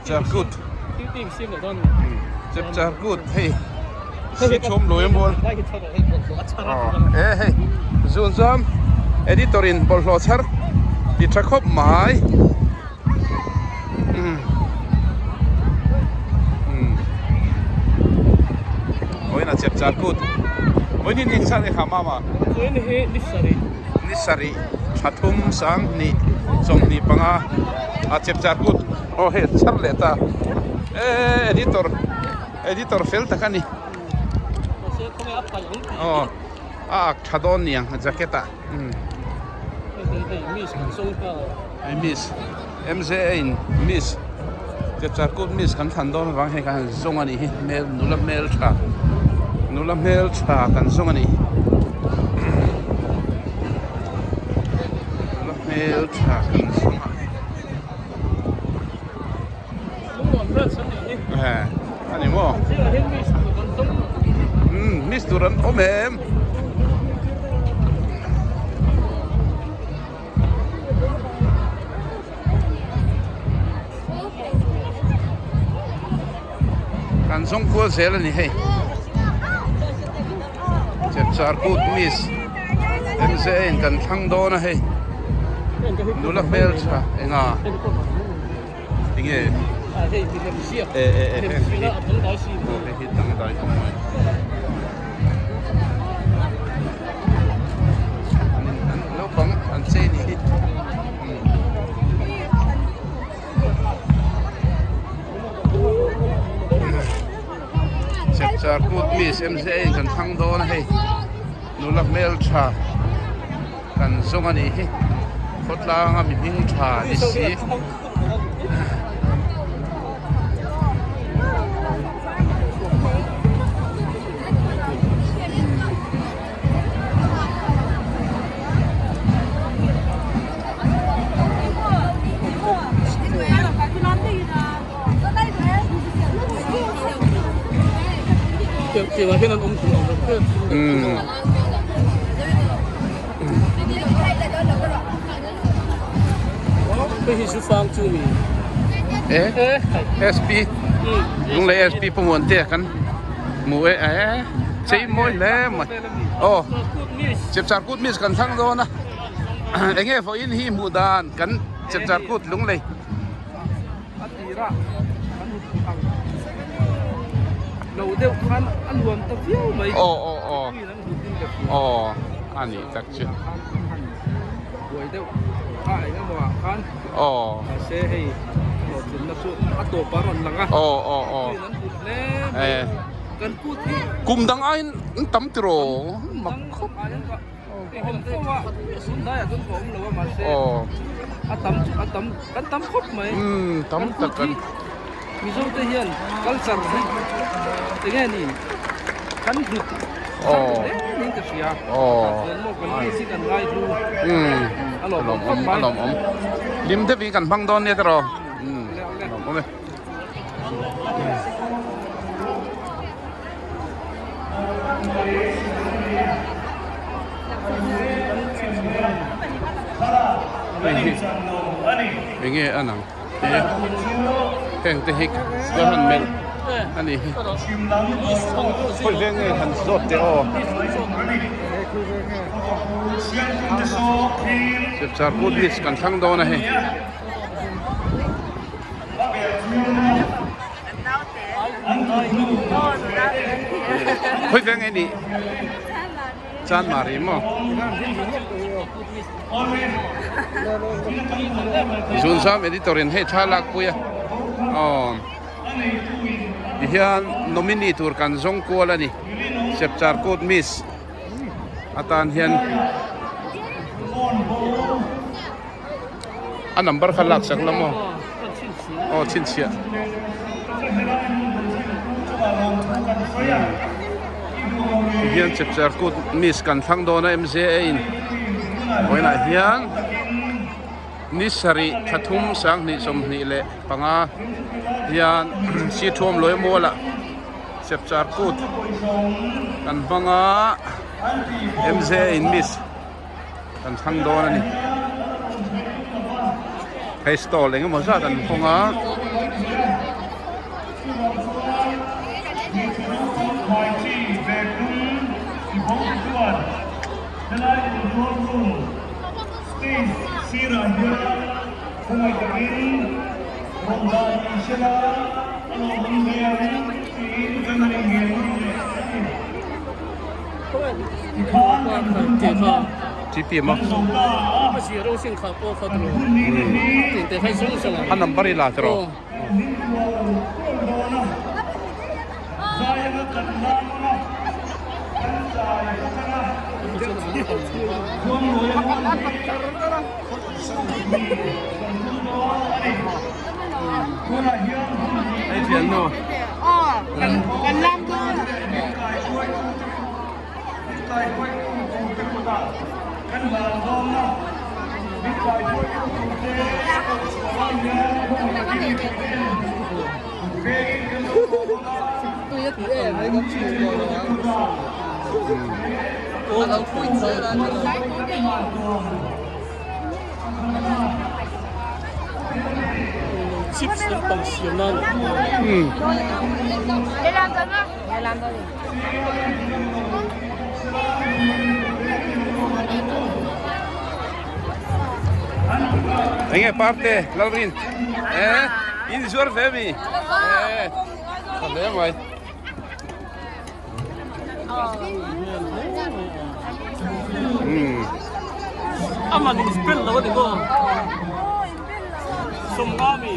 Chapchar Kut Chapchar Kut hei si chhawm lui a mual e hei zun chuan editor in bawlhhlawh chhar ti tha khawp mai vawiin a Chapchar Kut vawiin hi ni chhan e kha mama vawiin hi ni sarih ni sarih tha thum sanghnih 25 a Chapchar Kut aw hei a chhar leh ta e editor editor fel tak a ni aw a ak tha dawn niang jacket ah hei miss M_J_A in miss Chapchar Kut miss kan thlan dawn avang hei kan han zawng a nih hi hmel nula hmeltha nula hmeltha kan zawng a nih hi nula hmeltha kan zawng a. A ni maw? Umm miss tur an awm em? Kan zawng kual zel a ni hei. Chapchar kut miss MZA in kan thlang dawn a hei. Nula hmeltha enga tinge e e e heng hi aw hei hi dangdai khawp mai an in an naupang an chei ni hi umm. Chapchar kut miss MZA in kan thlang dawn a hei nula hmeltha. Kan zawng a nih hi khawtlanga mi hming tha ni si. SP Lunglei SP Pu Muantea kan hmu e eh chei mawi hle mai aw Chapchar Kut Miss kan thlang dawn a eng nge vawiin hi hmuh dan kan Chapchar Kut Lunglei. A tirah kan hmu thei ang lo deuh khan a nuam ta viau mai. Aw aw aw. Aw a nih tak chu. Khan an han buai deuh kha eng emaw ah khan. Aw. Mahse hei hlawhtlinna chu a tawp a rawn lang a. Aw aw aw. Mipui an hlut hle mai. Kan kut hi. Kum dang aiin an tam tiraw mak khawp. Tam tak an a lawmawm a lawmawm hlim deuhin kan hmang dawn nia tiraw a lawmawm e. Enge a nang te heng te hi ka han melh a ni hi khawi veng nge han zawt teh aw Chapchar Kut list kan thlang dawn a hei. Khawi veng nge nih? Chanmari maw? Zunzam editor in hei thla lak pui a aw tihian nominee tur kan zawng kual a ni Chapchar Kut Miss atan hian A number kha lak sak la maw? Aw chhinchhiah. Tihian Chapchar Kut Miss kan thlang dawn a MJA in vawiinah hian ni sarih thla thum 2025 hian Sithuam Lawimualah Chapchar Kut kan hmang a MJA in Miss kan thlang dawn a ni hei stall eng emaw zat an hawng a. Thlai chi ve tum i bo te chuan helai control room stage sirah hian khawngaih takin rawn dah ni sela a lawmawm hle ang tiin kan han inngel ngam leh a ni. Tikhan kan hun thamna kan zo ta a, kan hun ni te hi A number i la tiraw? Kan hlim kual kual dawn a, zai anga kan lam anga kan zai bawk anga, Khuangluai rual hi mi kan tum dawn a ni. Tunah hian hun hnih min kaihruaitu turte kutah kan hlan dawn a, min kaihruaitu turte lai hian khawngaih takin mipui ten kut vengin kan lo awm ang a, an thiltih kutah he kan tur. Chips lampang siam nan. Enge parte Lalrin eh in zuar ve mi eh tha hle mai. Aman in spell lo ani maw? Sawmnga mi.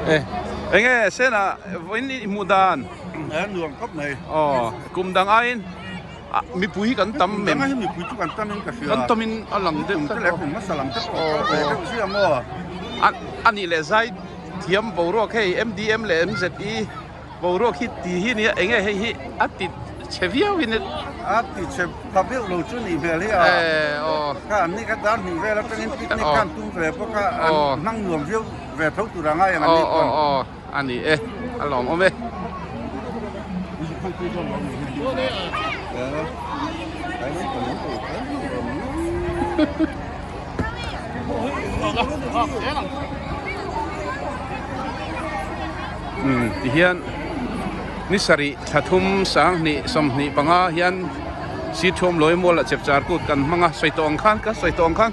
Eh, enge sena vawiin i hmuh dan? Eh, nuam khawp mai. Aw, kum dang aiin mipui hi kan tam em? Kum dang aiin mipui chu kan tam in ka hria. Kan tam in a lang deuh tlat. Kum te leh kum hmasa lam te pawh a kal ve deuh zia maw? A nih leh zai thiam boruak hei MDM leh MZE Boruak hi ti hi nia enge hei hi a ti chhe viau in a ti chhe pha viau lo chu nih hmel hi a kha an ni kha dar hnih vel atangin picnic khan tum ve bawk a an hmang nuam viau ve tho tur a ngai ang an ni pawn a ni e a lawm awm e. Umm tihian ni sarih thla thum sanghnih 25 hian Sithuam Lawi Mual ah chepchar kut kan hmang a sawi tawh ang khan ka sawi tawh ang khan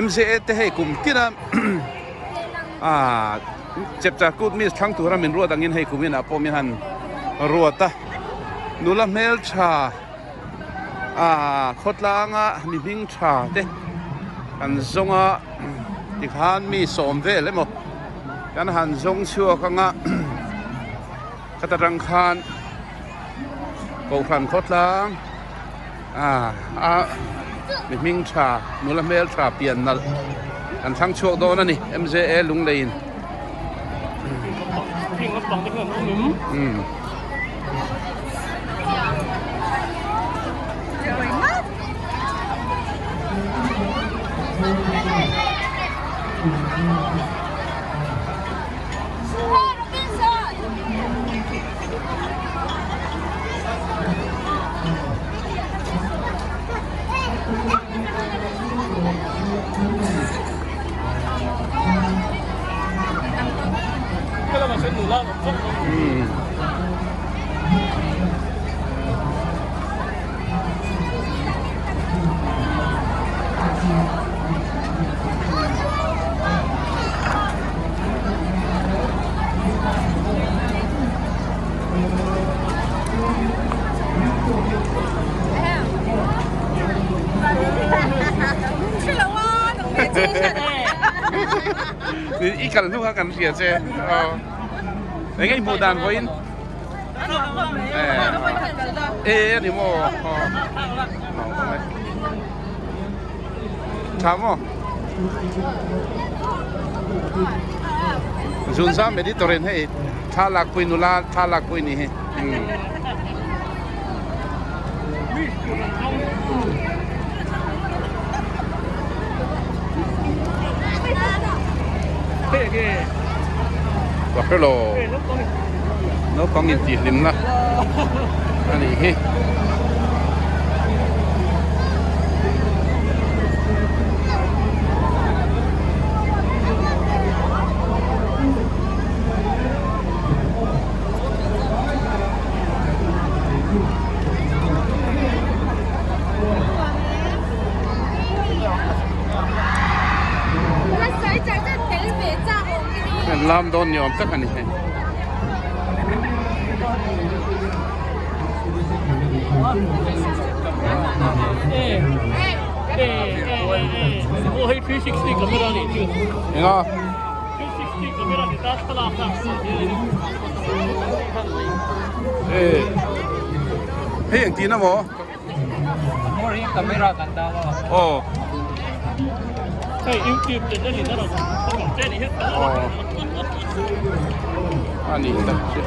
M_Z_A te hei kum tin a ah chepchar kut miss thlang tura min ruat angin hei kum inah pawh min han ruat a nula hmeltha ah khawtlanga mi hming tha te kan zawng a tikhan mi sawm vel emaw kan han zawng chhuak anga khata tang khan kohhran khawtlang ah a mi hming tha nula hmel tha pian nalh kan thlang chhuak dawn a ni M_J_A Lunglei in. I kal hnu kha kan hria che aw eng nge i hmuh dan vawiin e a ni maw tha maw zunzam editor in hei thla lakpui nula thla lakpui ni hi. Ka hre lo. Naupang intihhlimna a nih hi. An lam dawn ni awm tak a ni hei. Enga? Hei eng tihna maw? Camera kan dah maw? Aw. Hei YouTube channel in a rawn Aw. A ni tak chu.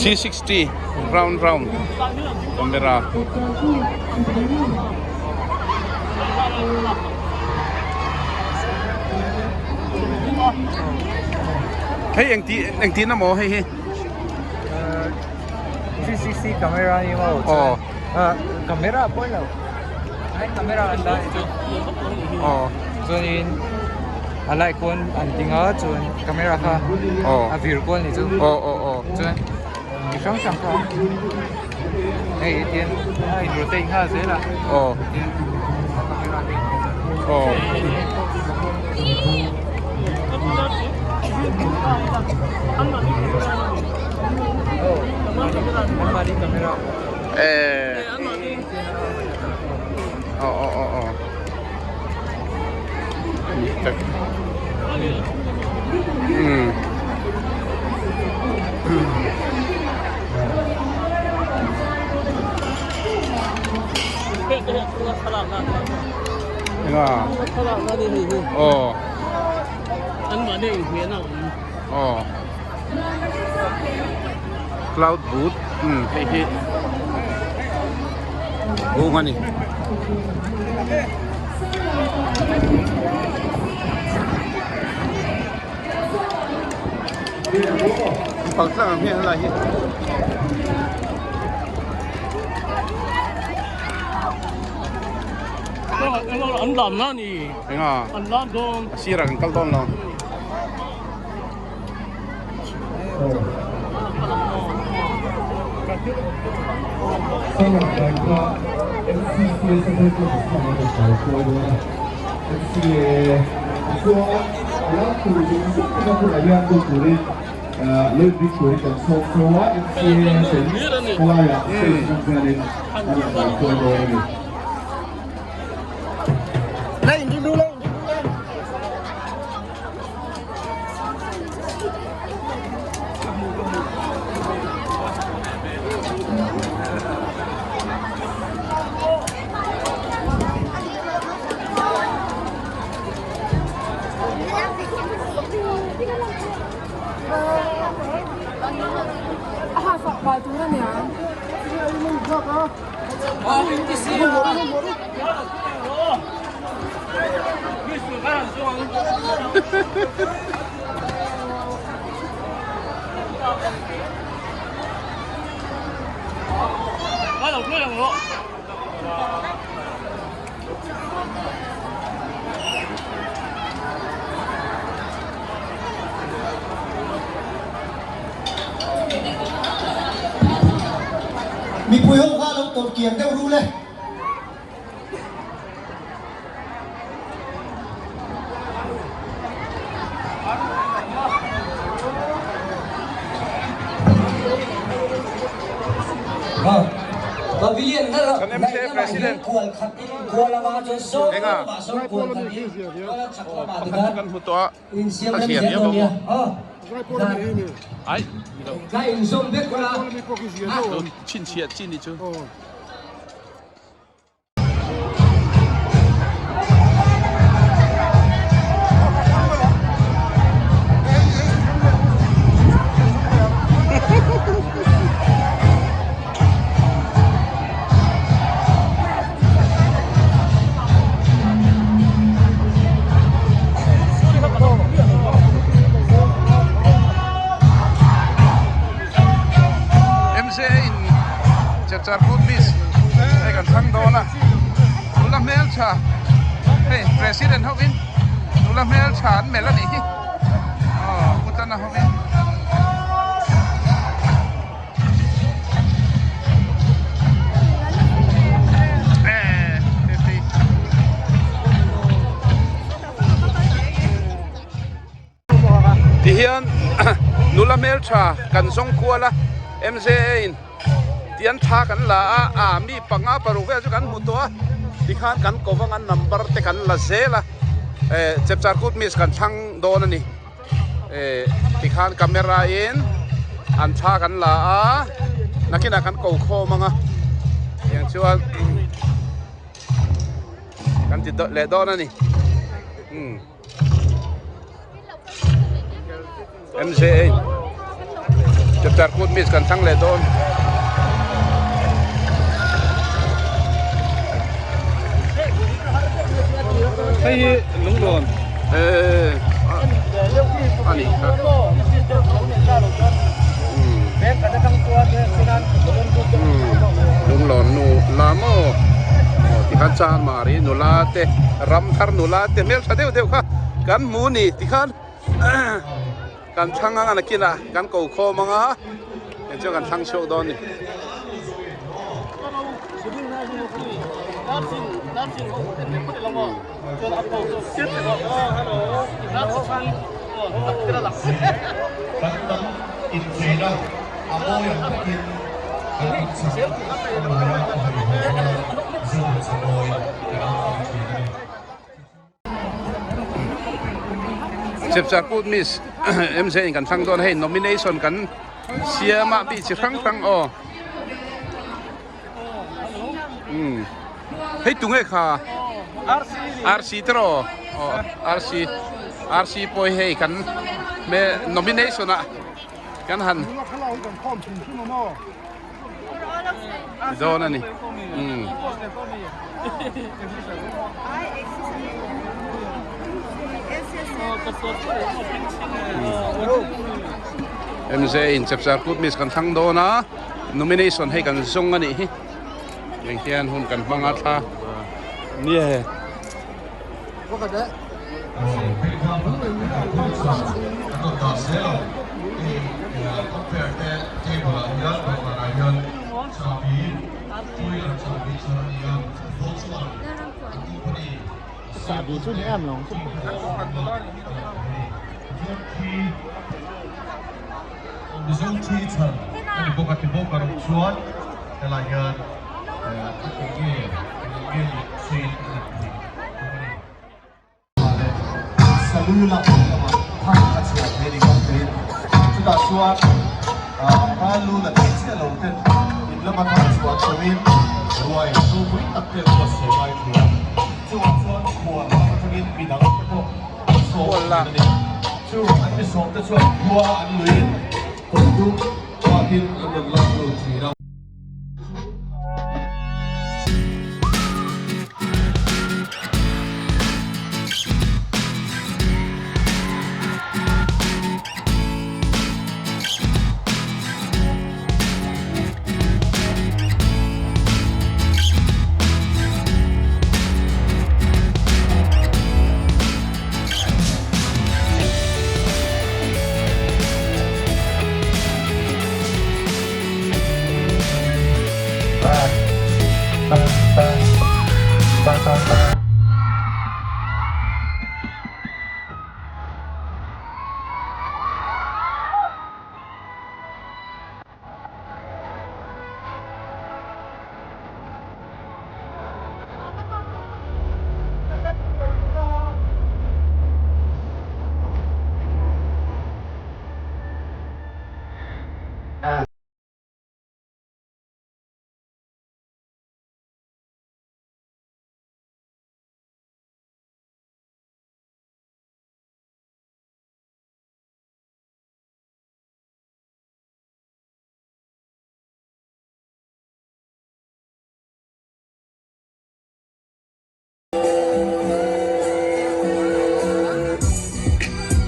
360 round round camera hei eng ti eng ti na maw hei hi 360 camera ni maw aw camera pawh lo hei camera an dah chu aw chuanin a light kuan an ding a chuan camera kha a vir kual ni chu aw aw aw chuan chi hrang hrang kha hei tian a in rotate nghal zel a aw tian camera te aw anmahni camera eh aw aw aw aw tak umm enga aw aw cloud boot umm hei hi bung a ni. Pang tlang ang hian helai hi. An lam na ni. Enga. An lam dawn. A sirah kan kal dawn lo. Mipui ho kha lo tawrh kiang deuh ru le. Pavilion Kan MCA President Enga pakhat chu kan hmu tawh a a zia viau a maw ai lo chhinchhiah chi ni chu. Chapchar Kut Miss hei kan thlang dawn a, nula hmeltha hei President hovin nula hmeltha an melh a nih hi aw Putana hovin. Tihian nula hmeltha kan zawng kual a MJA in tian thla kan la a a mi panga paruk vel chu kan hmu tawh a tikhan kan ko vang a number te kan la zel a eh chapchar kut miss kan thlang dawn a ni eh tikhan camera in an thla kan la a nakinah kan ko khawm ang a tiang chuan kan ti leh dawn a ni umm. MJA Chapchar Kut Miss kan thlang leh dawn. Hei hi lunglawn. Eh a nih kha. Lunglawn nu la maw aw tikhan Chanmari nula te Ramthar nula te hmeltha deuh deuh kha kan hmu ni tikhan kan thlang anga nakinah kan ko khawm anga eng chuan kan thlang chhuak dawn ni. Chepchar Kut Miss MJ in kan thlang dawn hei nomination kan siam a mi chi hrang hrang aw umm hei tunge kha RC te rawh aw RC RC pawh hi hei kan nomination ah kan han dawn a ni umm. MJ in Chapchar Kut Miss kan thlang dawn a nomination hei kan zawng a nih hi eng hian hun kan hmang a thla nie.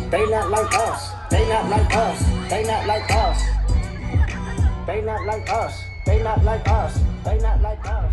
They not like us. They not like us. They not like us. They not like us. They not like us, they not like us.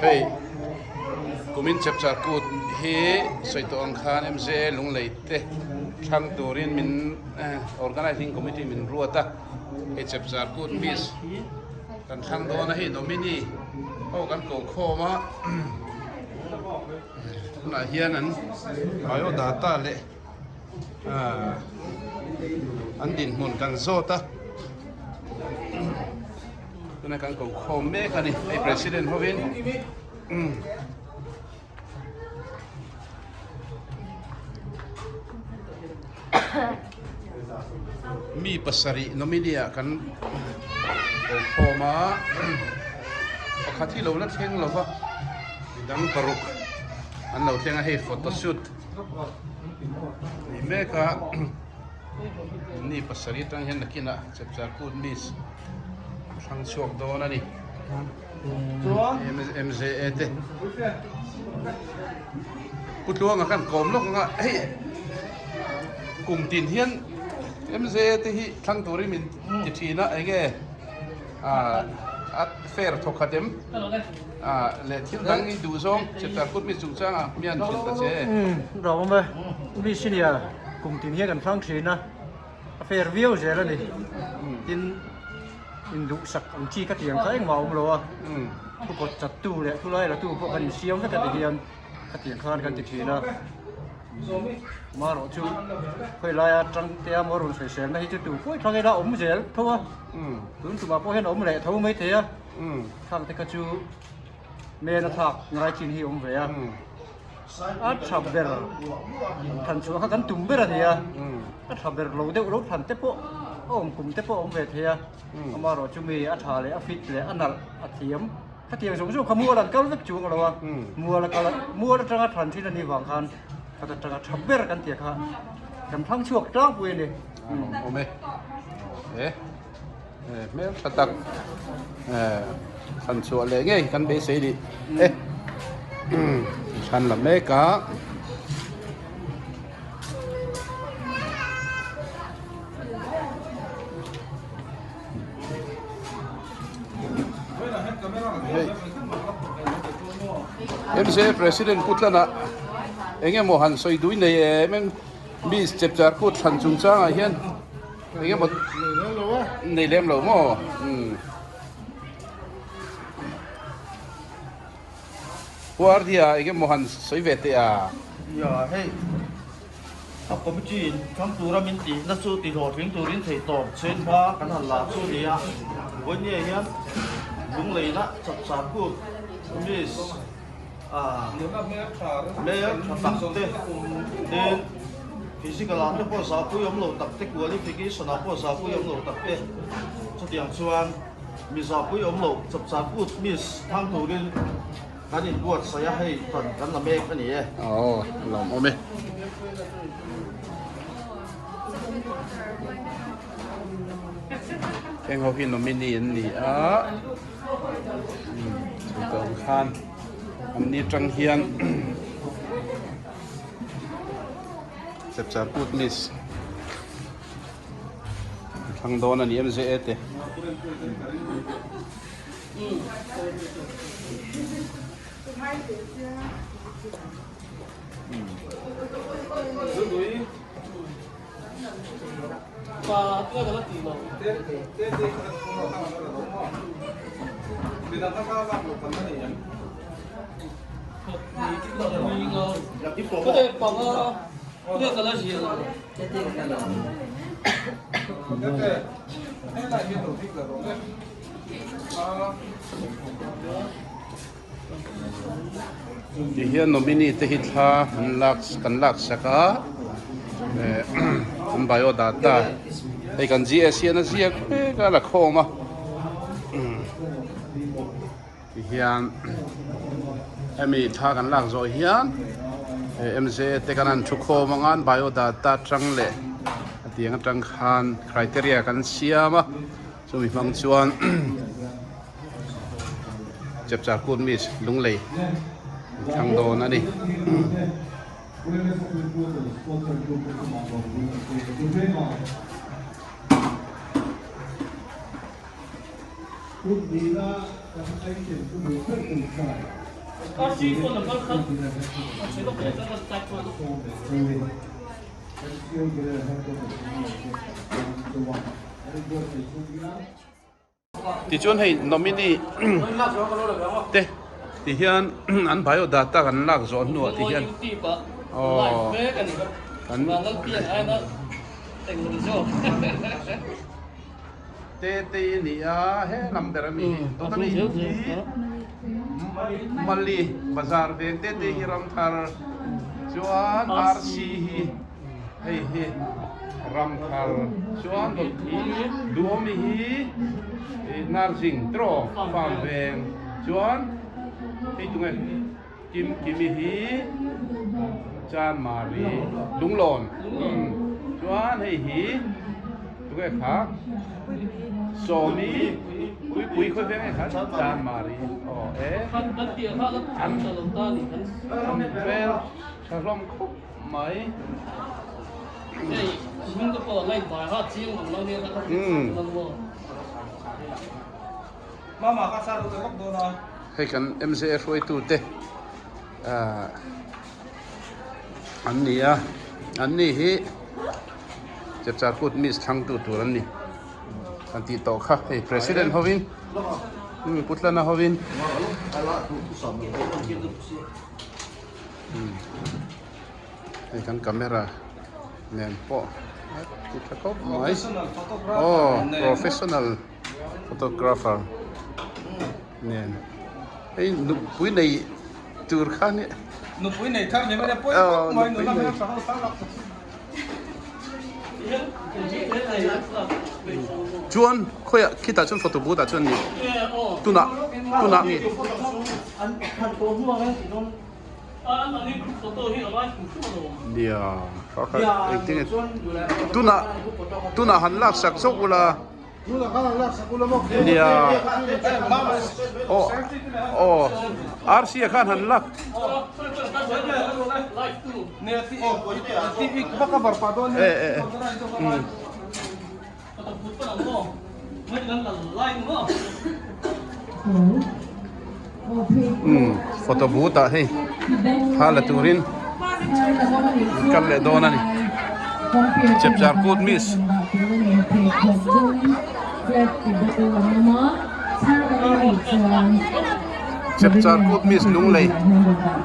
Hei kumin chapchar kut hi sawi tawh ang khan MZA Lunglei te thlang turin min organising committee min ruat a hei chapchar kut miss kan thlang dawn a hei nominee ho kan ko khawm a tunah hian an biodata leh an dinhmun kan zawt a tuna kan ko khawm mek a ni hei president hovin mi pasarih nominee ah kan ko khawm a pakhat hi lo la thleng lova midang paruk an lo thleng a hei photo shoot Ni mek a ni pasarih atang hian nakinah chapchar kut miss thlang chhuak dawn a ni MZA te Pu Tluanga khan kawm lawk anga hei kum tin hian MZA te hi thlang turin min ti thin a enge a fair thawk khat em? Leh thil dang i duh zawng chapter kut mi chungchang ah mian hrilh ta che. Umm rawh awm e, mi senior kum tin hian kan thlang thin a, a fair viau zel a ni. Tin induhsak ang chi ka ti ang kha engmah a awm lo a, thu kawt chat tu leh thu lai la tu pawh kan insiam vek a ti hian ka ti ang khan kan ti thin a. Marawh chu khawi laia tangtea maw rawn sawiselna hi chu tu pawh i thlang ila awm zel tho a, tun tumah pawh hian a awm leh tho maithei a. Thlang te kha chu men a thlak ngai chin hi awm ve a, a tha ber than chhuah kha kan tum ber a ni a, a tha ber lo deuh lo than te pawh a awm kum te pawh a awm ve thei a, amaherawh chu mi a tha leh a fit leh a nalh a thiam khatiang zawng zawng kha mual an kal vek chuang lo a, mual a kal mual atanga than thin a nih vang khan khat atanga tha ber kan tih kha. Kan thlang chhuak tlangpui a ni. Awm e. E hmel tha tak thlan chhuah leh ngei kan beisei ni e. Thlan la mek a. Hei MCA President Putlana eng emaw han sawi dui nei em em mi chepchar kut thlan chungchangah hian eng emaw nei lem lo maw umm Huardia eng emaw han sawi ve teh a. Ia hei a committee in thlang tura min tihna chu ti hlawhtling turin theihtawp chhen hma kan han la chu ni a, vawinia hian lungleina chapchar kut miss hmel tha tak te tin physical ah te pawh zahpui awm lo tak te qualification ah pawh zahpui awm lo tak te chutiang chuan mi zahpui awm lo chapchar kut miss thlang turin kan inbuatsaih a hei tan kan la mek a ni e. Aw lawm awm e. Heng ho hi nominee an ni a. Chutah khan an ni tang hian chapchar kut miss thlang dawn a ni em ze te. Ti hian nominee te hi thla an lak kan lak sak a eh an bio data hei kan GS hian a ziak vek a la khawm a ti hian hemi thla kan lak zawh hian eh MJ te kan han thu khawm anga an bio data tang leh a tiang atang khan criteria kan siam a chumi hmang chuan. Chapchar kut miss lunglei an thlang dawn a ni. Tichuan hei nominee te ti hian an bio data kan lak zawh hnuah ti hian aw kan te te i ni a he lam ber ami hi dawt ami hi Mali bazar veng te te hi ramthar chuan RC hi. Hei hi ramthar chuan dawt hi duhawmi hi Narzing tiraw farm veng chuan hei tunge Kim Kimi hi Chanmari Lunglawn chuan hei hi tunge kha Sawmi Puipui khawi veng nge kha Chanmari aw e an hmel tha hlawm khawp. mai. Hei kan MZA hruaitu te ah an ni a, an ni hi Chapchar kut miss thlangtu tur an ni kan tih tawh kha hei President hovin Putlana hovin. Hei kan camera nen pawh a ti tha khawp mai aw professional photographer nen hei nupui nei tur kha nia nupui nei thar ni mai a pawi khawp mai nula hmel tha ho thar lak chuan khawiah khitah chuan photo booth ah chuan ni tunah tunah nge. Nia kha kha engtin nge tunah tunah han lak sak zawk ula nia aw aw Rc-a khan han lak e e e. Umm photo booth ah hei thla la turin kal leh dawn a ni chepchar kut miss. Chepchar kut miss Lunglei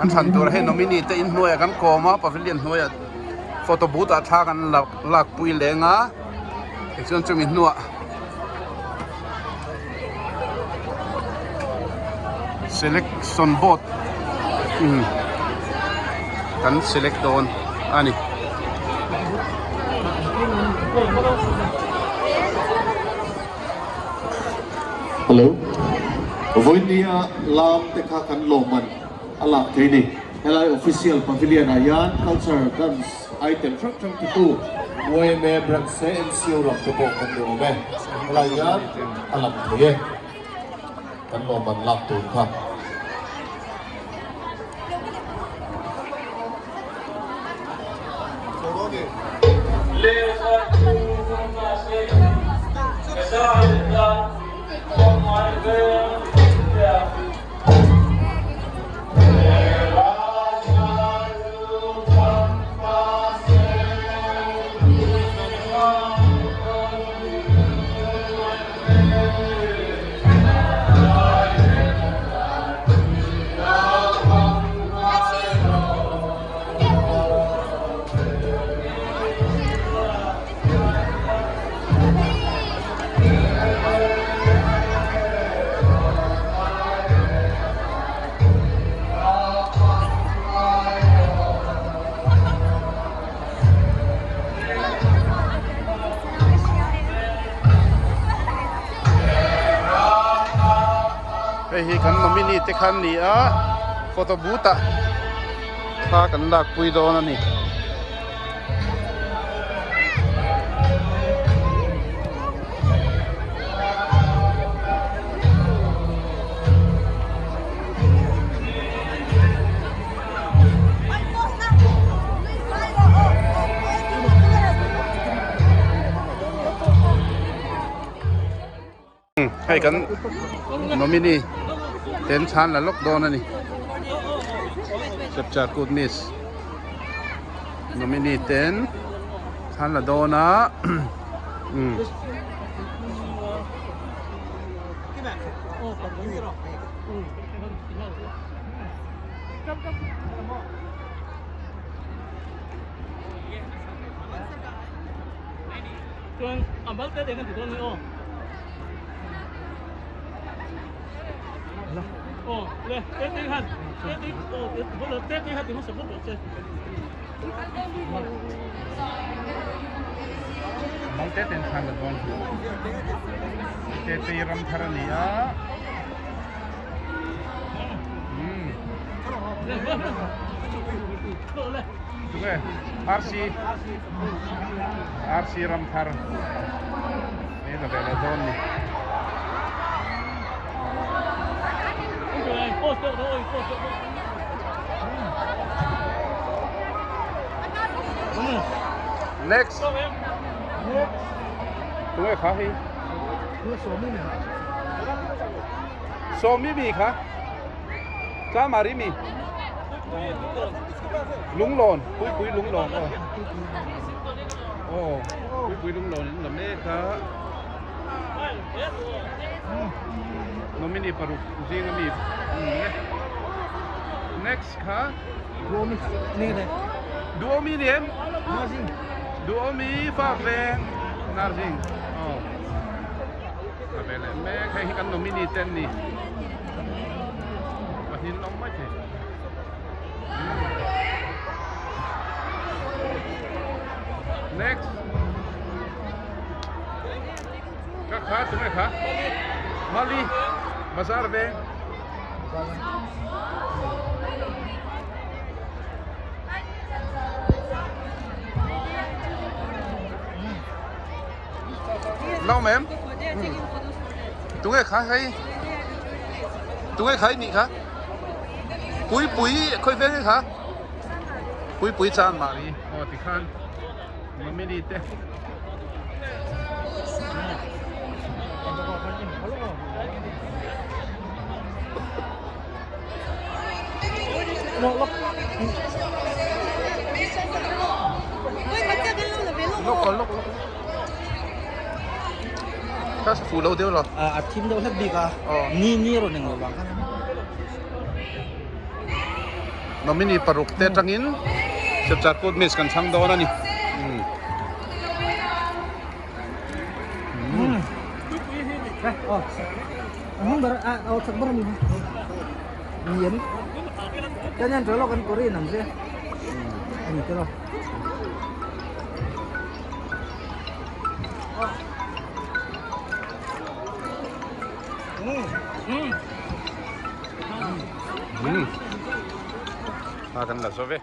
an thlan tur a hei nominee te inhnuaiah kan kawm a pavilion hnuaiah photo booth ah thla kan lakpui leng a. Tichuan chumi hnuah selection board in kan select dawn a ni. Hello. Vawinia lam te kha kan lawmman a lak thei ni. Helai official pavilion ah hian culture dance Item hrang hrang titu yma branch te MCO lam te pawh kan ni awm e. Helai hian a lang thei e. Kan lawmman lak tur kha. Hei hi kan nominee te kha an ni a photo booth ah thla kan lakpui dawn a ni. Hei kan nominee ten chhan la lawk dawn a ni chapchar kut miss nominee ten chhan la dawn a umm. Malte ten thlan la dawn hlawm te te ram thar a ni a umm tunge RC RC ram thar he la ve leh dawn ni. Next. Tunge kha hei. Sawmi mi kha. Chamari mi. Lunglawn, Puipui Lunglawn aw. Aw, Puipui Lunglawn in la mek a. Nominee paruk zinga mi next kha Duomi Duomi ni em Duomi fak veng Narzing aw a ve leh mek hei hi kan nominee ten ni pahnih an awm mai thei next Ka kha tunge kha Mali Bazar veng. La awm em? Tunge kha hei? Tunge kha i nih kha? Puipui khawi veng nge kha? Puipui chan mah ri. Aw tikhan nominee te. Kha fu lo deuh lo. A thim deuh hlek bik a. Ni ni rawn eng lo vang khan. Nominee paruk te atangin Chapchar Kut Miss kan chhang dawn a ni. A kan la zo ve.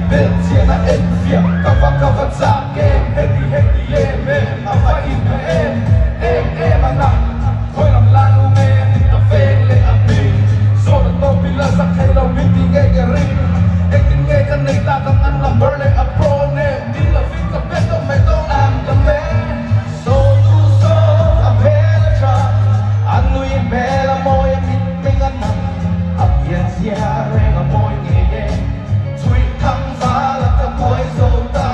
Belhchian a enfiah ka va ka va chak em Heti heti em em a va inhmeh em em em a na Khawi lam la nu nge a nih a veng leh a hming Zawt a tawp ila zak thei lo min tih ngei ka ring Engtin nge ka nei tak ang an number leh a pro name Ni lovin ka bet tawp mai dawn ang ka man Saw nu saw a hmel a tha A nui hmel a mawi a mitmeng a nang A pian zia reng a mawi ngei e Chhuih thang val a ka buai zo ta.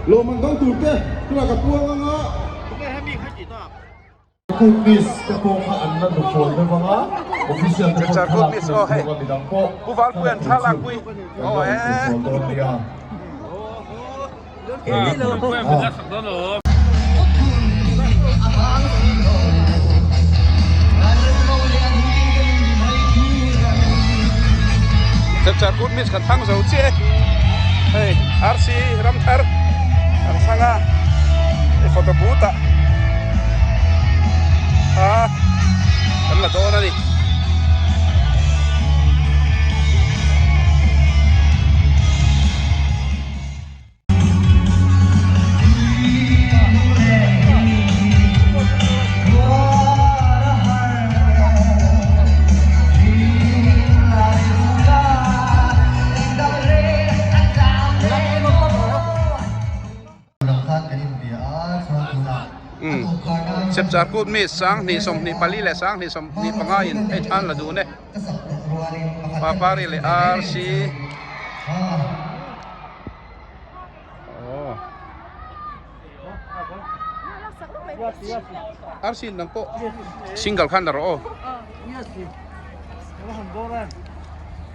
Lawmman dang tur te tunah ka puang ang a. Kut miss te pawh kha an la nufual deuh ang a, official te pawh thlalak pui an ti bawk a, midang pawh thlalak tur chu kan la innufual dawn nia. Chapchar kut miss kan thlang zo chiah e. Hei RC Ramthar kan thlang a, hei photo booth ah kha kan la dawn a ni. Chapchar kut mi 2024 leh 2025 in hei thlan la dun e. Papari leh RC. Arsi nang pawh single khan la rawh aw.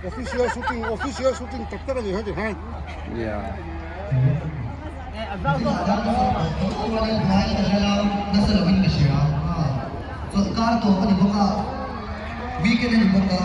Official shooting official shooting tak tak a ni heti khan. Yeah. Weekend ani bawk a,